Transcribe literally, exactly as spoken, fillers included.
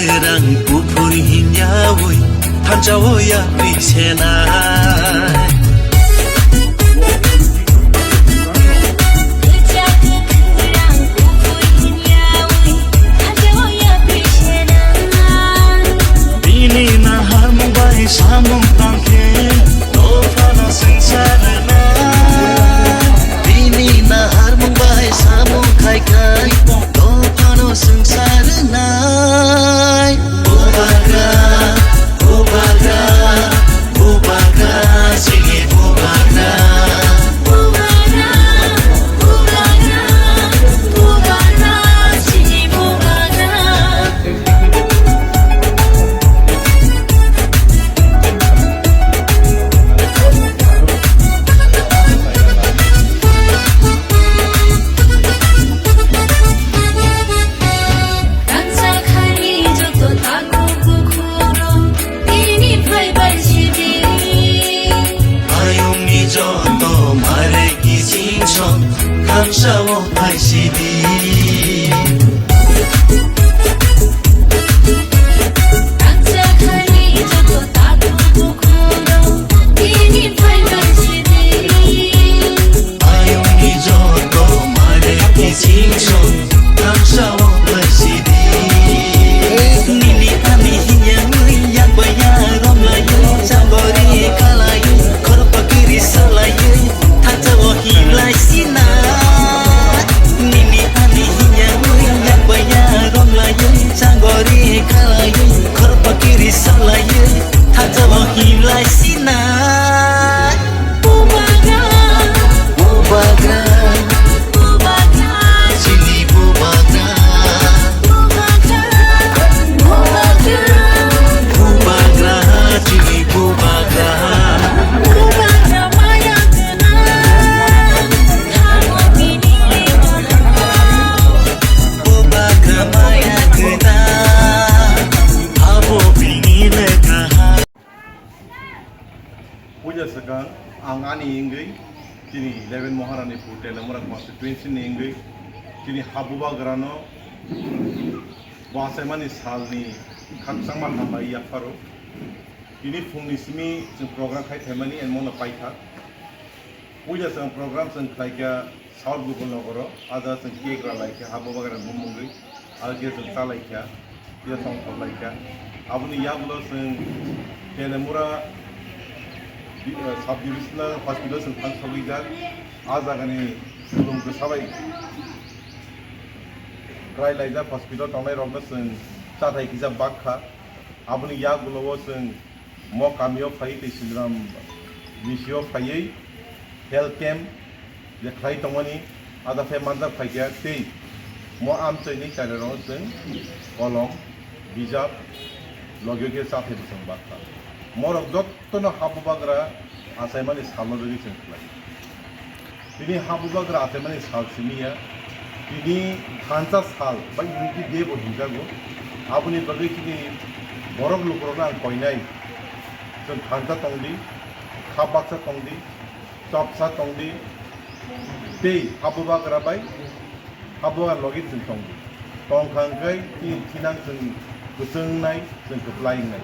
Rang kuphur hinyawi thansa o yapri senai. Bini naharmung bai samung tangkhe dophano swngsa rwnai. Bini naharmung bai samung khai khai dophano swngsa rwnai. Bubagra, bubagra, bubagra, chini bubagra. Bubagra, bubagra, bubagra, chini bubagra. Ayungni joto mare kiching song khamsa o phaisidi. Ayungni joto mare kiching song khamsa o phaisidi. Nini ani hinyangwi yakbaya romlaywi changori khalaywi khorpakiri salaywi thansa o hinlai sina. Nini ani hinyangwi yakbaya romlaywi changori khalaywi khorpakiri salaywi thansa o hinlai sina. Bubagra, bubagra, bubagra, chini bubagra. Bubagra, bubagra, bubagra, chini bubagra. Bubagra maya gwnang, tamo bini lekha. Bubagra maya gwnang, tamo bini lekha. Puila swkang ang ani wngwi chini eleven Maharanipur Telemura constituency ni wngwi chini ha bubagrano bo achaimani salni khakchangma hambai yapharo. Tini phungni simi chwng program khai phaimani and mono paikha. Puila chwng program chwng khlaikha South Gopalnagar o, ada chwng cake ralaikha, ha bubagra bumungwi, alkhe chwng chalaikha, tei tongthorlaikha. Aboni yagulo chwng Telemura di-, eh, sub divisional hospital chwng thang sogwijak. A jagani khulum kwsa bai kwrai laijak hospital tongnai rokno chwng chathai kisa bakha. Aboni yagulo o chwng mo kamio phaiwi tei Sindram B C O phaiwi health camp je khlai tongmani ada khe manjak phaikha tei mo amchaini charirongo chwng kolom, bijap, logio khe chathai bwswng bakha. Morok jottono ha bubagra achaimani salno bagwi chwng khlai. Tini ha bubagra achaimani sal simi ya. Tini thansa sal ba Unity Day bo hinjago. Aboni bagwi chini borok lukurokno ang koinai. Chwng thansa tongdi, kha baksa tongdi, chopsa tongdi, tei ha bubagra bai ha bubagra logi chwng tongdi. Tongkha hwnkhe chini thinang chwng kwchwng wngnai, chwng kwplai wngnai.